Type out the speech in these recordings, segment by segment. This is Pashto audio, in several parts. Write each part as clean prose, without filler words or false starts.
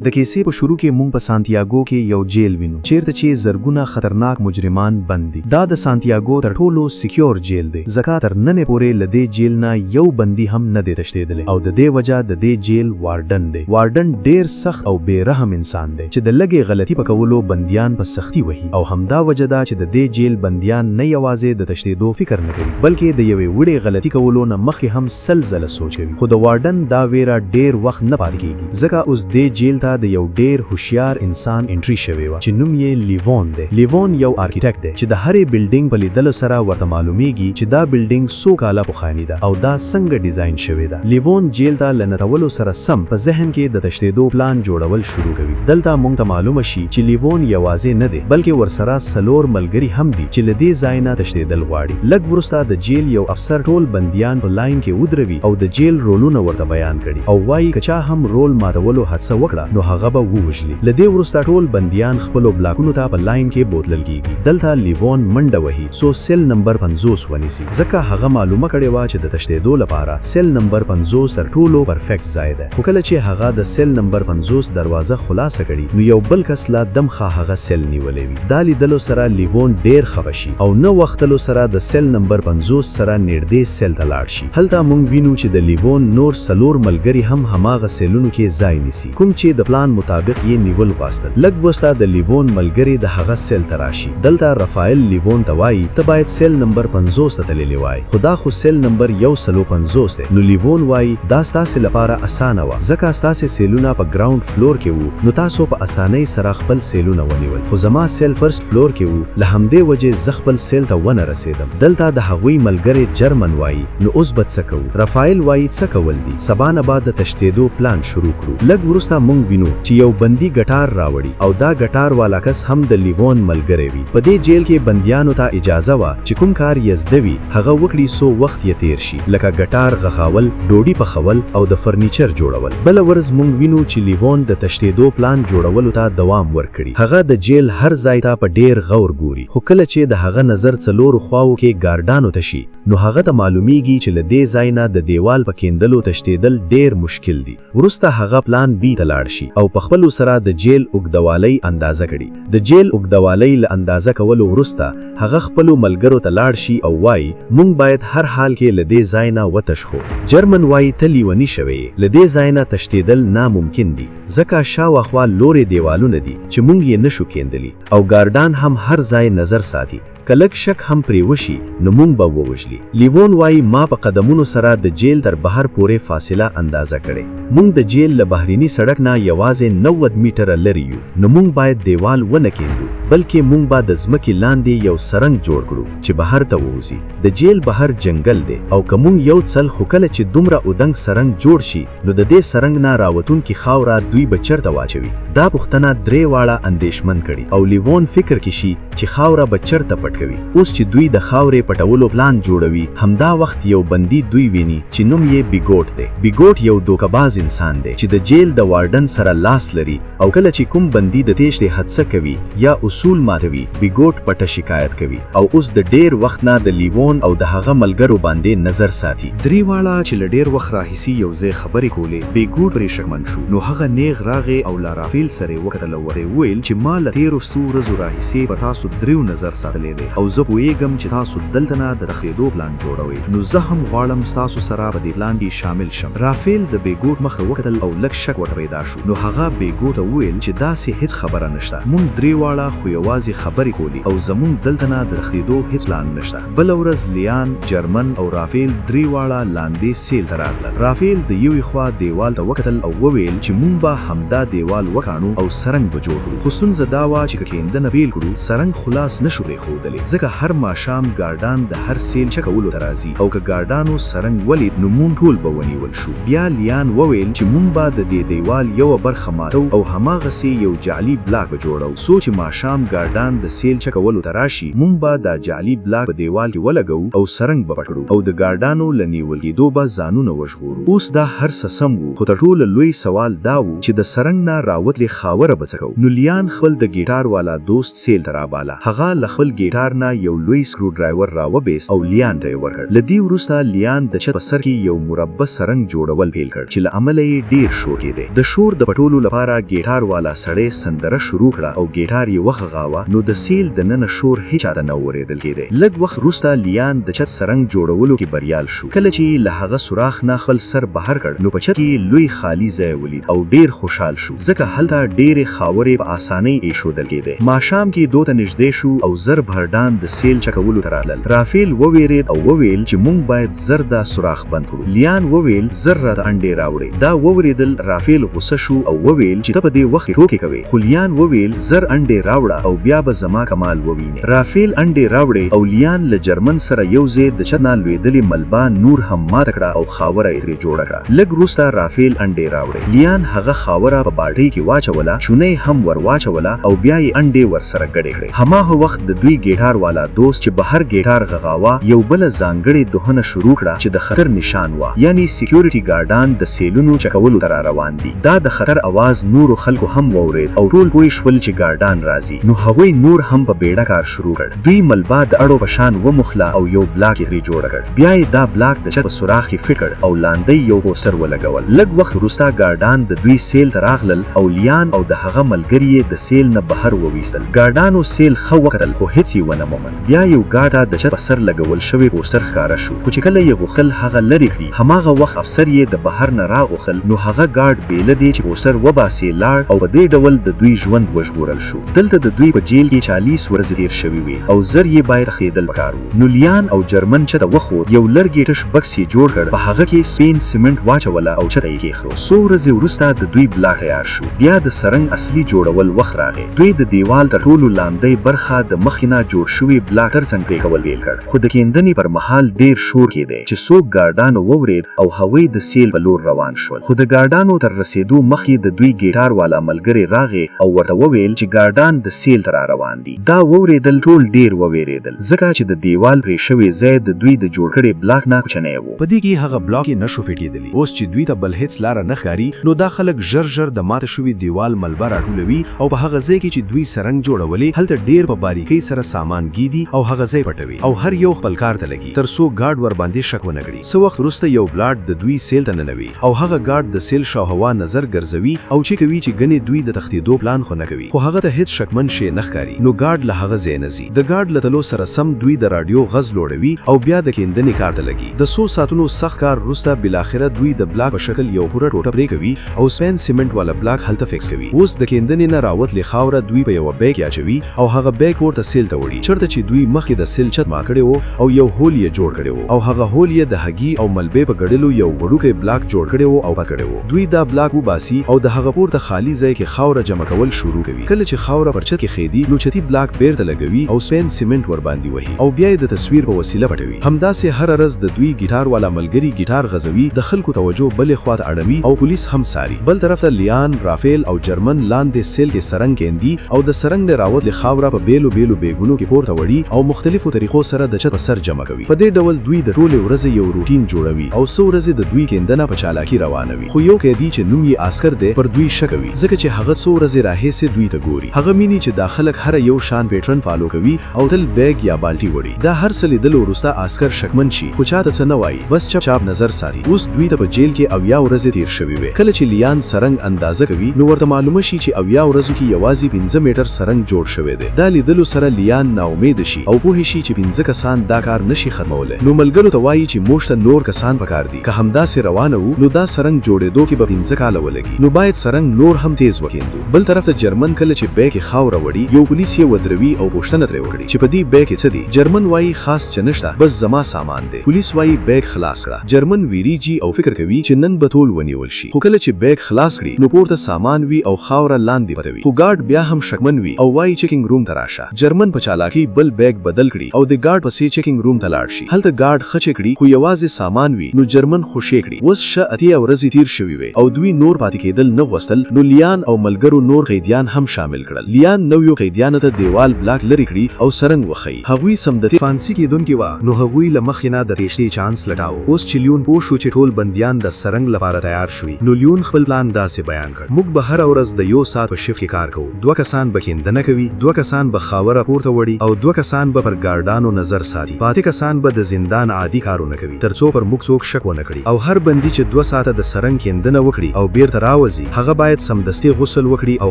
د کیسې په شروع کې مونږ په سانتیاګو کې یو جیل وینو، چیرته چې زرګونه خطرناک مجرمان بند دي. دا د سانتیاګو تر ټولو سیکیور جیل دی، ځکه تر ننه پورې له دې جیل نه یو بندي هم نه دی تښتیدلی او د دې وجه د دې جیل وارډن دی. وارډن ډیر سخت او بې رحم انسان دی چې د لږې غلطي په کولو بندیان په سختي وهي او همدا وجه ده چې د دې جیل بندیان نه یوازې د تښتیدو فکر نه کوي، بلکې د یوې وړې غلطي کولو نه مخکې هم 100 ځله سوچ کوي. خو د وارډن دا ویره ډیر وخت نه پاتې کیږي، ځکه اوس دې جیل ته د یو ډیر هوښیار انسان انټري شوې وه چې نوم یې لیوون دی. لیوون یو آرکیټیکټ دی چې د هرې بلډینګ په لیدلو سره ورته معلومیږي چې دا بلډینګ څو کاله پخوانی ده او دا څنګه ډیزاین شوې ده. لیوون جیل ته له نتولو سره سم په ذهن کې د تښتیدو پلان جوړول شروع کوي. دلته مونږ ته معلومه شي چې لیوون یواځې نه دی، بلکې ورسره څلور ملګري هم دي چې له دې ځای نه تښتیدل غواړي. لږ وروسته د جیل یو افسر ټول بندیان په لاین کې ودروي او د جیل رولونه ورته بیان کړي او وايي که چا هم رول ماتولو هڅه وکړه نو هغه به ووژلي. له دې وروسته ټول بندیان خپلو بلاکونو ته په لاین کې بوتلل کیږي. دلته لیوون منډه وهي څو سیل نمبر 50 ونیسي، ځکه هغه معلومه کړې وه چې د تښتیدو لپاره سیل نمبر 50 تر ټولو پرفیکټ ځای دی. خو کله چې هغه د سیل نمبر 50 دروازه خلاصه کړي نو یو بل کس لا دمخه هغه سیل نیولی وي. دا لیدلو سره لیوون ډیر خفه شي او نه وختلو سره د سیل نمبر 50 سره نیږدې سیل ته لاړ شي. هلته مونږ وینو چې د لیوون نور څلور ملګري هم هماغه سیلونو کې ځای نیسي کوم چې د پلان مطابق یې نیول غواستل. لږ وروسته د لیوون ملګري د هغه سیل ته راشي. دلته رفایل لیوون ته وایي ته باید سیل نمبر 50 ته تللی وای، خو دا خو سیل نمبر 150 دی. نو لیوون وایي دا ستاسې لپاره اسانه وه، ځکه ستاسې سیلونه په ګراونډ فلور کې وو، نو تاسو په اسانۍ سره خپل سیلونه ونیول، خو زما سیل فرسټ فلور کې وو، له همدې وجې زه خپل سیل ته ونه رسیدم. دلته د هغوی ملګری جرمن وایي نو اوس به څه کوو؟ رفایل وایي څه کول دي، سبا نه به د تښتیدو پلان شروع کړو. لږ وروسته مونږ وینو چې یو بندي ګټار راوړي او دا ګټار والا کس هم د لیوون ملګری وي. په دې جیل کې بندیانو ته اجازه وه چې کوم کار یې زده وي هغه وکړي څو وخت یې تیر شي، لکه ګټار غږاول، ډوډي پخول او د فرنیچر جوړول. بله ورځ مونږ وینو چې لیوون د تښتیدو پلان جوړولو ته دوام ورکړي. هغه د جیل هر ځای ته په ډیر غور ګوري، خو کله چې د هغه نظر څلورو خواوو کې ګارډانو ته شي نو هغه ته معلومیږي چې له دې ځای نه د دیوال په کیندلو تښتیدل ډیر مشکل دي. وروسته هغه پلان بي ته لاړ شي او په خپلو سره د جیل اوږدوالۍ اندازه کړي. د جیل اوږدوالۍ له اندازه کولو وروسته هغه خپلو ملګرو ته لاړ شي او وایي مونږ باید هر حال کې له دې ځای نه وتښخو. جرمن وایي ته لیونی شوی یې، له دې ځای نه تښتیدل نا ممکن دي، ځکه شاوخوا لورې دیوالونه دي چې مونږ یې نشو کیندلی او ګارډان هم هر ځای نظر ساتي، که لږ شک هم پرې وشي نو مونږ به ووژلي. لیوون وایي ما په قدمونو سره د جیل تر بهر پورې فاصله اندازه کړې، مونږ د جیل له بهریني سړک نه یوازې 90 میټره لرې یو، نو مونږ باید دیوال ونه کیندو، بلکې مونږ به د ځمکې لاندې یو سرنګ جوړ کړو چې بهر ته ووځي. د جیل بهر جنګل دی او که مونږ یو څل خو کله چې دومره اودنګ سرنګ جوړ شي نو د دې سرنګ نه راوتونکي خاوره دوی به چرته واچوي؟ دا پوښتنه درې واړه اندېښمن کړي او لیوون فکر کې شي چې خاوره به چرته پټ کوي. اوس چې دوی د خاورې پټولو پلان جوړوي، همدا وخت یو بندي دوی ویني چې نوم یې بیګوټ دی. بیګوټ یو دوکه باز انسان دی چې د جیل د وارډن سره لاس لري او کله چې کوم بندي د تېښتې هڅه کوي یا اصول ماتوي، بیګوټ پټه شکایت کوي او اوس د ډېر وخت نه د لیوون او د هغه ملګرو باندې نظر ساتي. درې واړه چې له ډېر وخت راهیسي یو ځای خبرې کولې، بېګوټ پرې شکمن شو، نو هغه نېغ راغی او له رافیل سره یې وکتل او ورته یې وویل چې ما له تېرو څو ورځو راهیسې پر تاسو دریو نظر ساتلی دی او زه پوهېږم چې تاسو دلته نه د تښتېدو پلان جوړوئ، نو زه هم غواړم ستاسو سره په دې پلان کې شامل شم. رافیل د بېګوټ مخ ته وکتل او لږ شک ورته پیدا شو، نو هغه بېګوټ ته وویل چې داسې هېڅ خبره نشته، مونږ درې واړه خو یوازې خبرې کولې او زمونږ دلته نه د تښتېدو هېڅ پلان نشته. بله ورځ لیان، جرمن او رافیل درې واړه لاندې سیل ته راغلل. رافیل د یوې خوا دیوال ته وکتل او وویل چې مونږ به همدا دیوال وکاڼو او سرنګ به جوړ کړو. خو ستونزه دا وه چې که کیندنه پیل کړو، سرنګ خو لاس نه شو پرېښودلی، ځکه هر ماښام ګارډان د هر سیل چکولو ته راځي او که ګارډانو سرنګ ولید نو مونږ ټول به ونیول شو. بیا لیان وویل چې مونږ به د دې دیوال یوه برخه ماتوو او هماغسې یو جعلي بلاک به جوړوو څو چې ماښام ماښام ګارډان د سیل چک کولو ته راشي، مونږ به دا جعلي بلاک په دیوال کې ولګوو او سرنګ به پټ کړو او د ګارډانو له نیول کیدو به ځانونه وژغورو. اوس دا هر څه سم وو، خو تر ټولو لوی سوال دا وو چې د سرنګ نه راوتلې خاوره به څه کوو؟ نو لیان خپل د ګیټار والا دوست سیل ته راباله. هغه له خپل ګیټار نه یو لوی سکرو ډرایور راوبیست او لیان ته یې ورکړ. له دې وروسته لیان د چت په سر کې یو مربع سرنګ جوړول پیل کړ چې له امله یې ډیر شور کیدی. د شور د پټولو لپاره ګیټار والا سړی سندره شروع کړه او ګیټار یې وغږاوه نو د سیل د ننه شور هیچا ته نه اوریدل کیدی. لږ وخت وروسته لیان د چت سرنګ جوړولو کې بریال شو. کله چې یې له هغه سوراخ نه خپل سر بهر کړ نو په چت کې یې لوی خالي ځای ولید او ډیر خوشحال شو ځکه هلته ډیرې خاورې په اسانۍ ایښودل کیدی. ماښام کې دو ته نږدې شو او زر بهرډان د سیل چکولو ته راتلل. رافیل وویرید او وویل چې مونږ باید زر دا سوراخ بند کړو. لیان وویل زر راته انډې راوړې. دا ووریدل رافیل غوسه شو او وویل چې ته په دې وخت کې ټوکې کوې. خو لیان وویل زر انډې راوړه او بیا به زما کمال ووینې. رافیل انډې راوړې او لیان له جرمن سره یو ځای د چت نه لویدلې ملبه نور هم ماته کړه او خاوره یې ترې جوړه کړه. لږ وروسته رافیل انډې راوړې. لیان هغه خاوره په بالټۍ کې واچوله، چونه یې هم ور واچوله او بیا یې انډې ورسره ګډې کړې. هماغه وخت د دوی ګیټار والا دوست چې بهر ګیټار غږاوه، یو بله ځانګړې دهنه شروع کړه چې د خطر نشان وه، یعنې سیکیورټي ګارډان د سیلونو چکولو ته را روان دي. دا د خطر اواز نورو خلکو هم واورېد او ټول پوه شول چې ګارډان راځي، نو هغوی نور هم په بېړه کار شروع کړ. دوی ملبه د اړو په شان وموښله او یو بلاک یې ترې جوړ کړ. بیا یې دا بلاک د چت په سوراخ کې فټ کړ او لاندی یو پوسټر ولګول. لږ وخت وروسته ګارډان د دوی سیل ته راغلل او لیان او د هغه ملګري یې د سیل نه بهر وویستل. ګارډانو سیل ښه وکتل خو هیڅ یې ونه مومند. بیا یو ګارډ ته د چت په سر لګول شوی پوسټر ښکاره شو خو چې کله یې غوښتل هغه لرې کړي هماغه وخت افسر یې د بهر نه راغوښتل نو هغه ګارډ بې له دې چې پوسټر وباسې لاړ او په دې ډول د دوی ژوند وژغورل شو. دلته د دوی په جیل کې 40 ورځې تیر شوي وې او زر یې باید تښتیدل پکار وو. نو لیان او جرمن چته وخوت، یو لرګی ټش بکس یې جوړ کړ، په هغه کې سپین سیمنټ واچوله او چته یې کیښدو. څو ورځې وروسته د دوی بلاک تیار شو. بیا د سرنګ اصلي جوړول وخت راغی. دوی د دیوال تر ټولو لاندۍ برخه د مخکې نه جوړ شوي بلاک تر څنګ پرې کول پیل کړ. خو د کیندنې پر مهال ډیر شور کیدی چې څوک ګارډانو وورید او هغوی د سیل په لور روان شول. خو د ګارډانو تر رسیدو مخکې د دوی ګیټار والا ملګری راغی او ورته وویل چې ګارډان د سیل ته را روان دي. دا وورېدل ټول ډېر ووېرېدل ځکه چې د دېوال پرې شوی ځای د دوی د جوړ کړې بلاک نه کوچنی وو. په دې کې هغه بلاک نه شو فټېدلی. اوس چې دوی ته بل هېڅ لاره نه ښکاري نو دا خلک ژر ژر د مات شوي دېوال ملبه راټولوي او په هغه ځای کې چې دوی سرنګ جوړولې هلته ډېر په باریکۍ سره سامان ږیدي او هغه ځای پټوي او هر یو خپل کار ته لګي تر څو ګارډ ورباندې شک ونه کړي. څه وخت وروسته یو بلاډ د دوی سیل ته ننوي او هغه ګارډ د سیل شاوهوا نظر ګرځوي او چک کوي چې ګنې دوی د تښتېدو پلان خو نه کوي. خو هغه ته هیڅ شکمن شی نه ښکاري نو ګارډ له هغه ځای نه ځي. د ګارډ له تلو سره سم دوی د راډیو غږ لوړوي او بیا د کیندنې کار ته لګي. د څو ساعتونو سخت کار وروسته بالاخره دوی د بلاک په شکل یو پوره ټوټه پرې کوي او سپین سیمنټ والا بلاک هلته فکس کوي. اوس د کیندنې نه راوتلې خاوره دوی په یوه بیګ کې اچوي او هغه بیګ پورته سیل ته وړي چرته چې دوی مخکې د سیل چت مات کړی و او یو هول یې جوړ کړی و او هغه هول یې د هګي او ملبې په ګړلو یو وړوکی بلاک جوړ کړی و او پت کړی و. دوی دا بلاک وباسي او د هغه پورته خالي ځای کې خاوره جمع کول شروع کوي. کله چې خاوره پر چت کې ښېدي نو چتي بلاک بېرته لګوي او سپین سیمنټ ورباندي وهي او بیا یې د تصویر په وسیله پټوي. همداسې هره رځ د دوی ګیټار والا ملګري ګیټار غځوي، د خلکو توجه بلې خوا ته اړوي او پولیس هم څاري. بل طرف ته لیان، رافیل او جرمن لاندې سیل کې سرنګ کیندي او د سرنګ نه راوتلې خاوره په بېلو بېلو بیګونو کې پورته وړي او مختلفو طریقو سره د چت په سر جمع کوي. په دې ډول دوی د ټولې ورځې یو روټین جوړوي او څو ورځې د دوی کیندنه په چالاکي روانه وي. خو یو قیدي چې نوم یې آسکر دی پر دوی شک کوي ځکه چې هغه څو ورځې راهېسې دوی ته ګوري. هغه ویني چې دا خلک هره یو شان پیټرن فالو کوي او تل بیګ یا بالټي وړي. دا هر څه لیدلو وروسته آسکر شکمن شي خو چاته څه نه وايي بس چپ چاپ نظر ساتي. اوس دوی ته په جیل کې 70 ورځې تیر شوي وې. کله چې لیان سرنګ اندازه کوي نو ورته معلومه شي چې 70 ورځو کې یوازې 5 میټر سرنګ جوړ شوی دی. دا لیدلو سره لیان نا امیده شي او پوه شي چې 5 کسان دا کار نه شي ختمولی نو ملګرو ته وايي چې موږ ته نور کسان پکار دي که همداسې روانه وو نو دا سرنګ جوړیدو کې به 5 کاله ولګي نو باید سرنګ نور هم تیز وکیندو. بل طرف ته جرمن کله چې بیګ کې خاوره وړي یو پولیس یې ودروي او پوښتنه ترې وکړي چې په دې بیګ کې څه دي؟ جرمن وايي خاص څه نشته بس زما سامان دی. پولیس وايي بیګ خلاص کړه. جرمن ویریږي او فکر کوي چې نن به تول ونیول شي خو کله چې بیګ خلاص کړي نو پورته سامان وي او خاوره لاندې پته وي خو ګارډ بیا هم شکمن وي او وايي چیکنګ روم ته راشه. جرمن په چالاکۍ بل بیګ بدل کړي او د ګارډ پسې چیکنګ روم ته لاړ شي. هلته ګارډ ښه چک کړي خو یوازې سامان وي نو جرمن خوشې کړي. اوس ښه 80 ورځې تیر شوي وې او دوی نور پاتې کیدل نه غوښتل نو لیان او ملګرو نور قیدیان هم شامل کړل. لیان نویو قیدیانو ته دیوال بلاک لرې کړي او سرنګ وښيي. هغوی سمدستي. فانسي کیدونکي وه، نو هغوی له مخکې نه د تیښتې چانس لټاوه. اوس چې لیون پوه شو چې ټول بندیان د سرنګ لپاره تیار شوي، نو لیون خپل پلان داسې بیان کړ، موږ به هره ورځ د یو ساعت په شفټ کې کار کوو. دوه کسان به کیندنه کوي، دوه کسان به خاوره پورته وړي او دوه کسان به پر ګارډانو نظر ساتي. پاتې کسان به د زندان عادي کارونه کوي، ترڅو پر موږ څوک شک ونه کړي. او هر بندي چې دوه ساعته د سرنګ کیندنه وکړي او بیرته راوځي، هغه باید سمدستي غسل وکړي او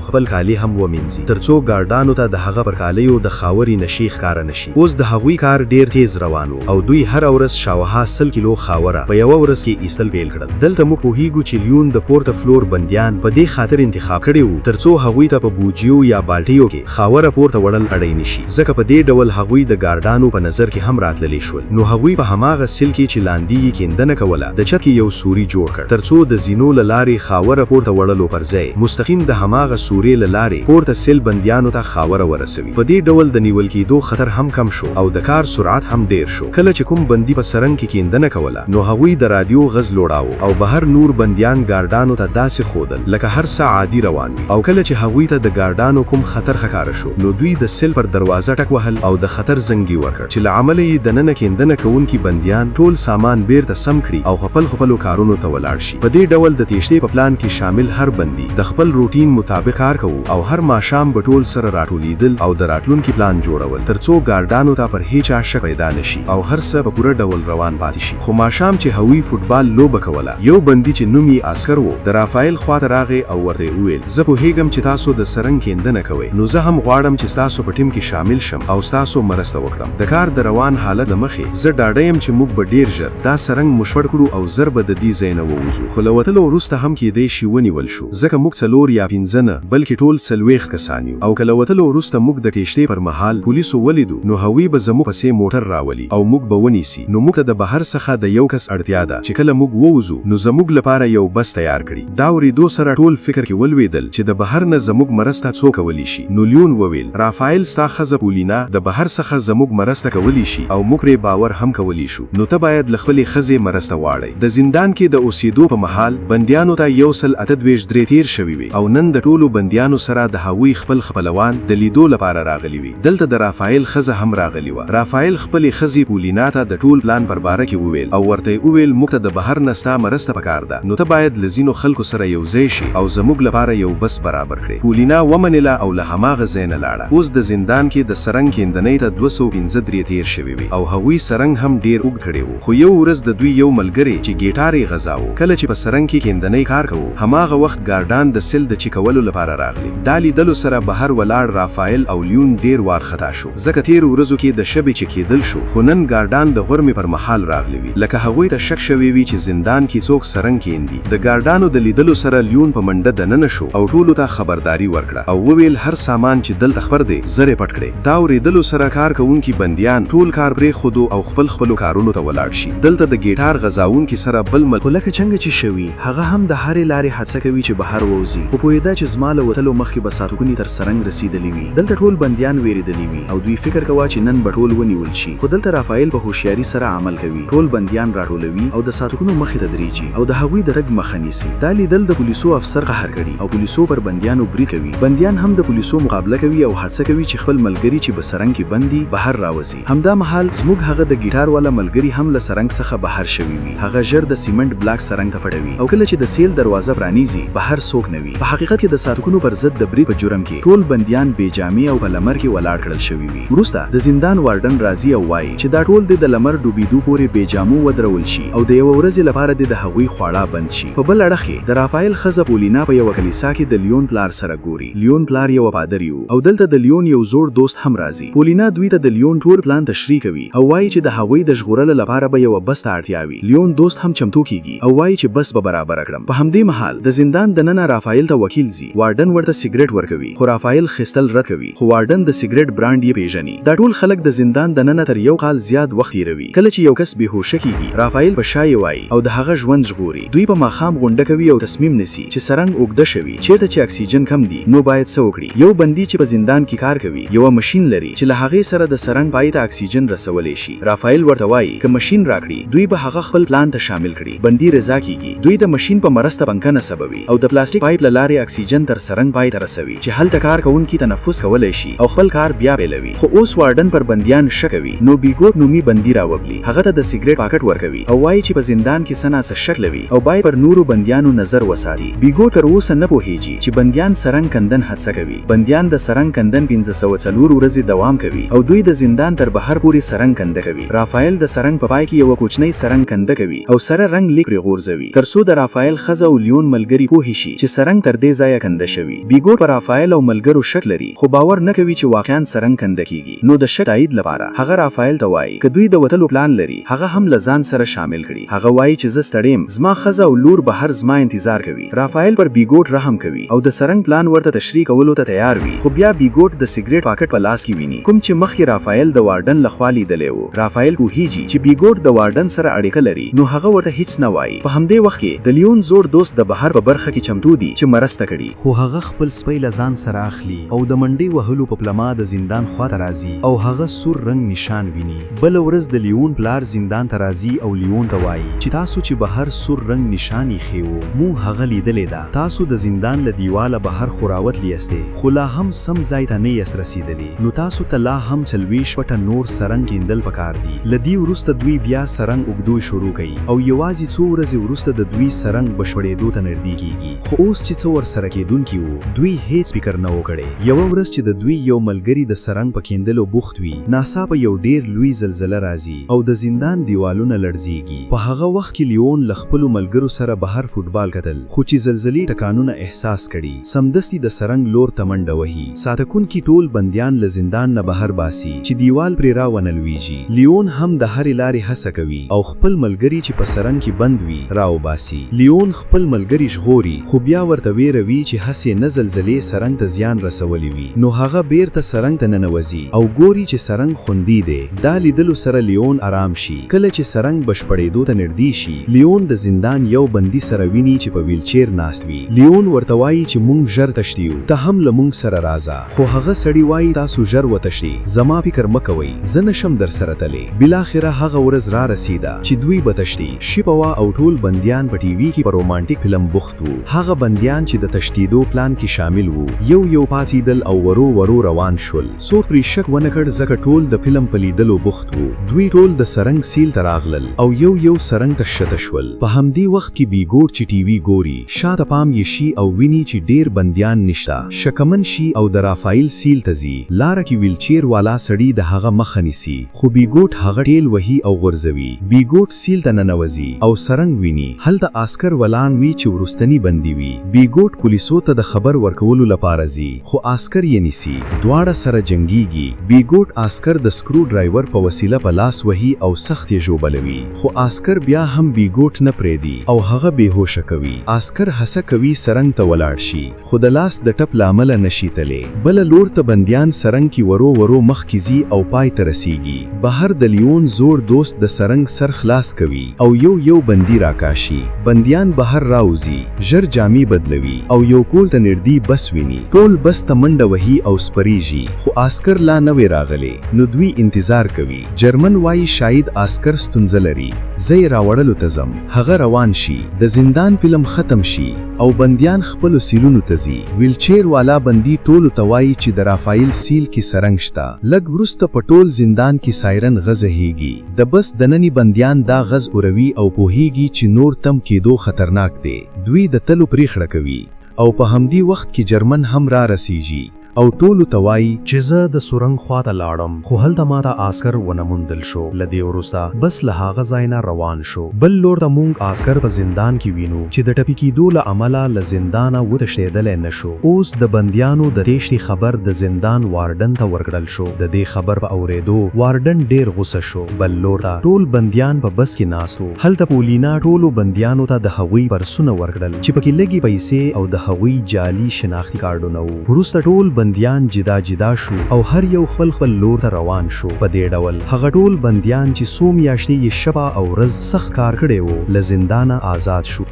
خپل کالي هم ومینځي، ترڅو ګارډانو ته د هغه پر کالیو د خاوري نشې ښکاره نه شي. اوس د هغوی کار ډیر تیز روان وو او دوی هره ورځ شاوها 100 کیلو خاوره په یوه ورځ کې ایستل پیل کړل. دلته موږ پوهیږو چې لیون د پورته فلور بندیان په دې خاطر انتخاب کړي وو ترڅو هغوی ته په بوجیو یا بالټیو کې خاوره پورته وړل اړین نه شي، ځکه په دې ډول هغوی د ګارډانو په نظر کې هم راتللی شول. نو هغوی په هماغه سیل کې چې لاندي یي کیندنه کوله د چت کې یو سوری جوړ کړ ترڅو د زینو له لارې خاوره پورته وړلو پر ځای مستقیم د هماغه سورې له لارې پورته سیل بندیانو ته خاوره ورسوي. په دې ډول د نیول کیدو خطر هم کم شو او د کار سرعت هم ډیر شو. کله چې کوم بندي په سرنګ کې کیندنه کوله نو هغوی د رادیو غږ لوړاوه او بهر نور بندیان ګارډانو ته داسې ښودل لکه هر څه عادي روان وي او کله چې هغوی ته د ګارډانو کوم خطر ښکاره شو نو دوی د سیل پر دروازه ټک وهل او د خطر زنګ یې ورکړ چې له امله یې دننه کیندنه کوونکي بندیان ټول سامان بیرته سم کړي او خپل خپلو کارونو ته ولاړ شي. په دې ډول د تیښتې په پلان کې شامل هر بندي د خپل روټین مطابق کار کوو او هر ماښام به ټول سره راټولیدل او د راتلونکي پلان جوړول ترڅو ګارډانو ته پر هیچا شک پیدا نه شي او هر څه په پوره ډول روان پاتې شي. خو ماښام چې هغوی فوټبال لوبه کوله، یو بندي چې نوم یې آسکر وو د رافایل خواته راغی او ورته یې وویل، زه پوهیږم چې تاسو د سرنګ کیندنه کوئ، نو زه هم غواړم چې ستاسو په ټیم کې شامل شم او ستاسو مرسته وکړم. د کار د روان حالت له مخې، زه ډاډه یم چې موږ به ډیر ژر دا سرنګ مشپړ کړو او زر به ددی ځای نه ووځو. خو له وتلو وروسته هم کیدای شي ونیول شو، ځکه موږ څلور یا پنځه نه، بلکې ټول 40 کسان یو او که له وتلو وروسته موږ د تیښتې پر مهال پولیسو ولیدو، نو هغوی به زموږ پسې موټر راولي او موږ به ونیسي. نو موږ ته د بهر څخه د یو کس اړتیا ده چې کله موږ ووځو، نو زموږ لپاره یو بس تیار کړي. دا اوریدو سره ټول فکر کې ولویدل چې د بهر نه زموږ مرسته څوک کولی شي؟ نو لیون وویل، رافایل ستا ښځه پولینا د بهر څخه زموږ مرسته کولی شي او موږ پرې باور هم کولی شو، نو ته باید له خپلې ښځې مرسته واړی. د زندان کې د اوسیدو په مهال بندیانو ته یو سل اته دویشت درې تیر شوي وي او نن د ټولو بندیانو سره د هغوی خپل خپلوان د لیدو لپاره راغلي وي. دلته د رافایل ښځه هم راغلي وه. رافایل خپلې ښځې پولینا ته د ټول پلان پر باره کې وویل او ورته یې وویل، موږ ته د بهر نه ستا مرسته په کار ده، نو ته باید له ځینو خلکو سره یو ځای شې او زموږ لپاره یو بس برابر کړې. پولینا ومنله او له هماغه ځای نه لاړه. اوس د زندان کې د سرنګ کیندنۍ ته 205 درې تیر شوي وي او هغوی سرنګ هم ډیر اوږد کړی وو. خو یو ورځ د دوی یو ملګری چې ګیټار یې غزاوه، کله چې په سرنګ کې کیندنۍ کار کوو، هماغه وخت ګارډان د سیل د چیکولو لپاره راغلي. دا لیدلو سره بهر ولاړ رافایل او لیون ډیر وارخطا شو، ځکه تیرو ورځو کې د شبې چک کیدل شو، خو نن ګارډان د غرمې پر مهال راغلي وي، لکه هغوی ته شک شوی وي چې زندان کې څوک سرنګ کیندي. د ګارډانو د لیدلو سره لیون په منډه دننه شو او ټولو ته خبرداری ورکړه او وویل، هر سامان چې دلته خپر دی زر یې پټ کړئ. دا اوریدلو سره کار کوونکي بندیان ټول کار پریښودو او خپل خپلو کارونو ته ولاړ شي. دلته د ګیټار غزاوونکي سره بل مل. خو لکه چنګه چې شوي، هغه هم د هرې لارې هڅه کوي چې بهر ووځي، خو پوهېده چې زما له وتلو مخکې به ساتوکني تر سرنګ رسېدلي وي. دلته ټول بندیان وېرېدلي وي او دوی فکر کوه چې نن به ټول ونیول شي. خو دلته رافایل په هوښیاري سره عمل کوي، ټول بندیان راټولوي او د ساتوکنو مخې ته درېږي او د هغوی د تګ مخه نیسي. دا لیدل د پولیسو افسر قهر کړي او پولیسو پر بندیانو برید کوي. بندیان هم د پولیسو مقابله کوي او هڅه کوي چې خپل ملګري چې به سرنګ کې بند دي، بهر راوځي. همدا مهال زموږ هغه د ګیټار والا ملګري هم له سرنګ څخه بهر شوي وي. هغه ژر د سیمنټ بلاک سرنګ ته فټوي او کله چې د سیل دروازه پرانیزي، بهر څوک نه وي. په حقیقت کې د ساتوکونو پر ضد د برید په جرم کې ټول بندیان بې جامې او په لمر کې ولاړ کړل شوي وي. وروسته د زندان وارډن راځي او وايي چې دا ټول دې د لمر ډوبیدو پورې بې جامو ودرول شي او د یوه ورځې لپاره دې د هغوی خواړه بند شي. په بل اړخ کې د رافایل ښځه پولینا په یوه کلیسا کې د لیون پلار سره ګوري. لیون پلار یوه پادري و او دلته د لیون یو زوړ دوست هم راځي. پولینا دوی ته د لیون ټول پلان تشریح کوي او وايي چې د هغوی د ژغورلو لپاره به یوه بس ته اړتیا وي. لیون دوست هم چمتو کیږي او وايي چې بس به برابره کړم. په همدې مهال د زندان دننه رافایل ته وکیل ځي. وارډن ورته سګریټ ورکوي، خو رافایل خیستل رد کوي، خو وارډن د سګریټ برانډ یې پیژني. دا ټول خلک د زندان دننه تر یو کال زیات وخت تیروي. کله چې یو کس بې هوشه کیږي، رافایل په شا یې وايي او د هغه ژوند ژغوري. دوی په ماښام غونډه کوي او تصمیم نیسي چې سرنګ اوږده شوي، چیرته چې اکسیجن کم دي، نو باید څه وکړي. یو بندي چې په زندان کې کار کوي، یوه مشین لري چې له هغې سره د سرنګ پای ته اکسیجن رسولی شي. رافایل ورته وايي که مشین راکړي، دوی به هغه خپل پلان ته شامل کړي. بندي رضا کیږي. دوی د مشین په مرسته پنکه نصبوي او د پلاستیک پایپ له لارې اکسیجن تر سرنګ پای ته رسوي چې هلته کار کارکوونکي تنفس کولی شي او خپل کار بیا پیلوي. خو اوس وارډن پر بندیان شک کوي، نو بیګوټ نومي بندي راوبلي، هغه ته د سګریټ پاکټ ورکوي او وایي چې په زندان کې څه ناڅه شک لوي او باید پر نورو بندیانو نظر وساتي. بیګوټ تر اوسه نه پوهیږي چې بندیان سرنګ کندن هڅه کوي. بندیان د سرنګ کندن 504 ورځې دوام کوي او دوی د زندان تر بهر پورې سرنګ کنده کوي. رافایل د سرنګ په پای کې یوه کوچنۍ سرنګ کنده کوي او سره رنګ لیک پرې غورځوي، تر څو د رافایل ښځه او لیون ملګري پوه شي چې سرنګ تر دې ځایه کنده شوي. بیګوټ پر رافایل او ملګرو شک لري، خو باور نه کوي چې واقعاً سرنګ کنده کیږي، نو د شک تایید لپاره، هغه رافایل ته وایي که دوی د وتلو پلان لري، هغه هم له ځان سره شامل کړي. هغه وایي چې زه ستړیم، زما ښځه او لور بهر زما انتظار کوي. رافایل پر بیګوټ رحم کوي او د سرنګ پلان ورته تشریح کولو ته تیار وي، خو بیا بیګوټ د سګریټ پاکټ په لاس کې ویني، کوم چې مخکې رافایل د وارډن له خوا لیدلی و. رافایل پوهیږي چې بیګوټ د وارډن سره اړیکه لري، نو هغه ورته هیڅ نه وایي. په همدې وخت کې، د لیون زوړ دوست د بهر په برخه کې چمتو دي چې مرسته کړي. خو هغه خپل سپی له ځان سره اخلي او د منډې وهلو په پلمه د زندان خواته راځي او هغه سور رنګ نشان ویني. بله ورځ د لیون پلار زندان ته راځي او لیون ته وایي چې تاسو چې بهر سور رنګ نشان ایښی و، موږ هغه لیدلې ده. تاسو د زندان له دیواله بهر خو راوتلي یاستئ، خو لا هم سم ځای ته نه یاست رسیدلي، نو تاسو ته لا هم 40 فټه نور سرنګ کیندل پکار دي. له دې وروسته دوی بیا سرنګ اوږدو شروع کوي او یوازې څو ورځې وروسته د دوی سرنګ بشپړېدو ته نږدې کیږي. خو اوس چې څه ورسره کېدونکي وو، دوی هېڅ فکر نه و کړی. یوه ورځ چې د دوی یو ملګری د سرنګ په کیندلو بوخت وي، ناڅاپه یو ډېر لوی زلزله راځي او د زندان دیوالونه لړزېږي. په هغه وخت کې لیون له خپلو ملګرو سره بهر فوټبال کتل، خو چې زلزلې ټکانونه احساس کړي، سمدستي د سرنګ لور ته منډه وهي. ساتکونکي ټول بندیان له زندان نه بهر باسي چې دیوال پرې را ونه لویږي. لیون هم د هرې لارې هڅه کوي او خپل ملګري چې په سرنګ کې بند وي، راوباسي. لیون خپل ملګري ژغوري، خو بیا ورته وېره وي چې هسې نه زلزلې سرنګ ته زیان رسولی وي، نو هغه بېرته سرنګ ته ننوځي او ګوري چې سرنګ خوندي دی. دا لیدلو سره لیون ارام شي. کله چې سرنګ بشپړېدو ته نږدې شي، لیون د زندان یو بندي سره ویني چې په ویلچیر ناست وي. لیون ورته وایي چې مونږ ژر تښتیو، ته هم له مونږ سره راځه. خو هغه سړی وایي تاسو ژر وتښتي، زما فکر مه کوئ، زه نه شم درسره تللی. بالاخره هغه ورځ رارسیده چې دوی به تښتي. شپه وه او ټول بندیان په ټي وي کې په رومانټیک فلم بوخت وو. هغه بندیان چې د تښتیدو پلان کې شامل وو، یو یو پاڅیدل او ورو ورو روان شول. څوک پرې شک ونه کړ ځکه ټول د فلم په لیدلو بوخت وو. دوی ټول د سرنګ سیل ته راغلل او یو یو سرنګ ته ښکته شول. په همدې وخت کې بیګوټ چې ټي وي ګوري، شاته پام یې شي او ویني چې ډیر بندیان نشته. شکمن شي او د رافایل سیل ته ځي. لاره کې ویلچیر والا سړي د هغه مخه نیسي، خو بیګوټ هغه ټیل وهي او غورځوي. بیګوټ سیل ته ننوځي او سرنګ ویني. هلته آسکر ولاړ وي چې وروستنی بندي وي. بیګوټ پولیسو ته د خبر ورکولو لپاره ځي، خو آسکر یې نیسي. دواړه سره جنګیږي. بیګوټ آسکر د سکرو ډرایور په وسیله په لاس وهي او سخت یې ژوبلوي. خو آسکر بیا هم بیګوټ نه پرېږدي او هغه بې هوشه کوي. آسکر هڅه کوي سرنګ ته ولاړ شي، خو د لاس د ټپ له امله نه شي تللی. بل لور ته بندیان سرنګ کې ورو ورو مخکې ځي او پای ته رسیږي. بهر د لیون زوړ دوست د سرنګ سر خلاص کوي او یو یو بندي راکاشي. بندیان بهر راوځي، ژر جامې بدلوي او یو کور ته نږدې بس ویني. ټول بس ته منډه وهي او سپریږي، خو آسکر لا نه وي راغلی، نو دوی انتظار کوي. جرمن وایي شاید آسکر ستونزه لري، زه یې راوړلو ته ځم. هغه روان شي. د زندان فلم ختم شي او بندیان خپلو سیلونو ته ځي. ویلچیر والا بندي ټولو ته وایي چې د رافایل سیل کې سرنګ شته. لږ وروسته په ټول زندان کې سایرن غږیږي. د بس دنني بندیان دا غږ اوروي او پوهیږي چې نور تم کېدو خطرناک دی. دوی د تلو پریکړه کوي او په همدې وخت کې جرمن هم را رسیږي او ټولو ته وایي چې زه د سرنګ خواته لاړم، خو هلته ماته آسکر ونه موندل شو. له دې وروسته بس له هغه ځای نه روان شو. بل لور ته مونږ آسکر په زندان کې وینو چې د ټپي کیدو له امله له زندانه وتښتېدلی نه شو. اوس د بندیانو د تېښتې خبر د زندان وارډن ته ورکړل شو. د دې خبر په اورېدو وارډن ډېر غوسه شو. بل لور ته ټول بندیان په بس کې ناست وو. هلته پولینا ټولو بندیانو ته د هغوی پرسونه ورکړل چې پکې لږې پیسې او د هغوی جعلي شناختي کارډونه وو. وروسته ټول بندیان جدا جدا شو او هر یو خپل خپل لور ته روان شو. په دې ډول هغه ټول بندیان چې څو میاشتې یې شپه او ورځ سخت کار کړی و، له زندانه آزاد شو.